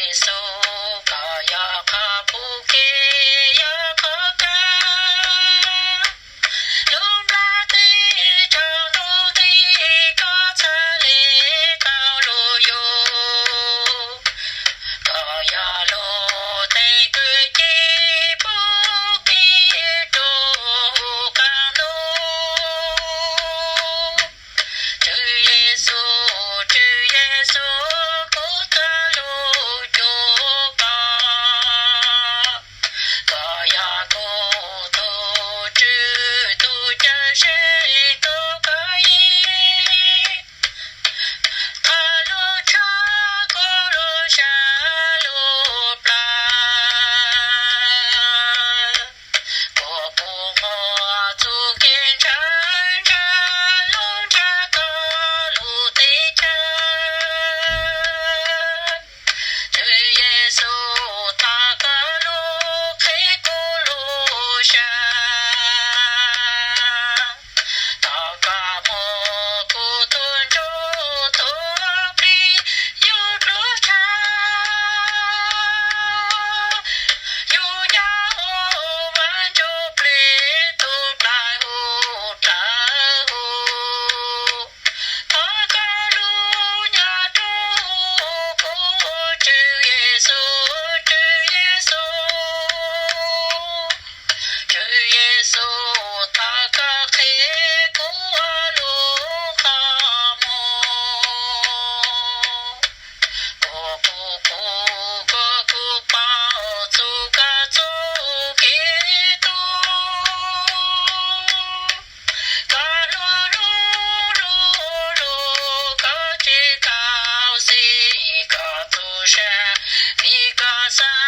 Yexus, koj yog qhov pub kev, yog qhov kaj, lub nplaj teb, tsaus ntuj nti, koj txhaj le tau lub yug. Koj yog lub teev kwm ces pub kev rau huv qaab ntuj. Tswv Yexus, Tswv Yexus, kuv thov lug cuag koj. Koj yog kuv tug Tswv, tug cawm seej, tug koob yeej. Thov lug tshaj kuv lub sab lub plawv, kuas kuv muaj txuj kev ntshaw, ntshaw lug ntshaw koj lub teb chaws. Tswv Yexus, thov koj lug qheb kuv lub sab, thov koj muab kuv tug ntsuj tug plig yug dluag tshav, yug nyob huv Vaj Ntsuj Plig tug dlawg huv dlawg huv. Thov koj lug nyob rua huv kuv, Tswv Yexus, Tswv Yexus. Tswv Yexus, thov koj qheb kuv ua lub qhov muag, kuas kuv pum, kuas kuv paub txug koj txuj kev tub. Koj lub lub lub lub, koj tsis tau xib koj txuj sa, vim koj xav